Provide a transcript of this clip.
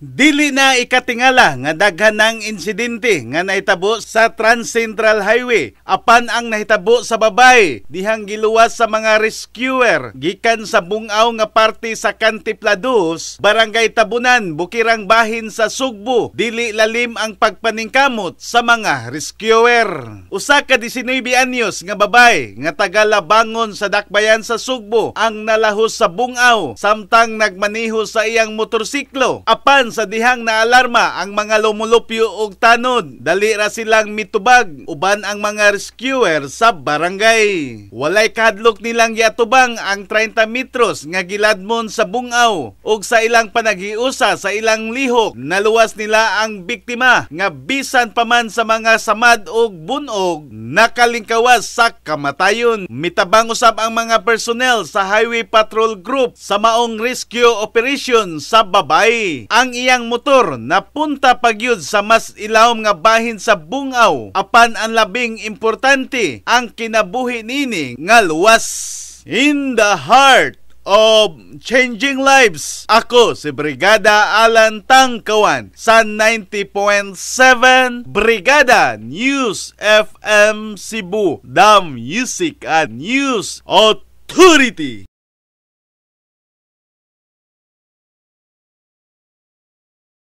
Dili na ikatingala nga daghan ng insidente nga nahitabo sa Trans-Central Highway, apan ang nahitabo sa babay dihang giluwas sa mga rescuer gikan sa bungaw nga parte sa Cantiplados, Barangay Tabunan, Bukirang Bahin sa Sugbo, dili lalim ang pagpaningkamot sa mga rescuer. Usa ka 19 anyos nga babay nga taga Labangon sa Dakbayan sa Sugbo ang nalahos sa bungaw samtang nagmaneho sa iyang motorsiklo. Apan sa dihang naalarma ang mga lumulupyo og tanod, dali ra silang mitubag uban ang mga rescuer sa barangay. Walay kahadlok nilang giatubang ang 30 metros nga giladmon sa bungaw, ug sa ilang panaghiusa sa ilang lihok, naluwas nila ang biktima nga bisan pa man sa mga samad og bunog, nakalingkawas sa kamatayon. Mitabang usab ang mga personnel sa Highway Patrol Group sa maong rescue operation sa babay. Ang iyang motor napunta pagyud sa mas ilawom nga bahin sa bungaw, apan ang labing importante, ang kinabuhi nini nga luwas. In the heart of changing lives, ako si Brigada Alan Tangkawan sa 90.7 Brigada News FM Cebu, the Music and News Authority.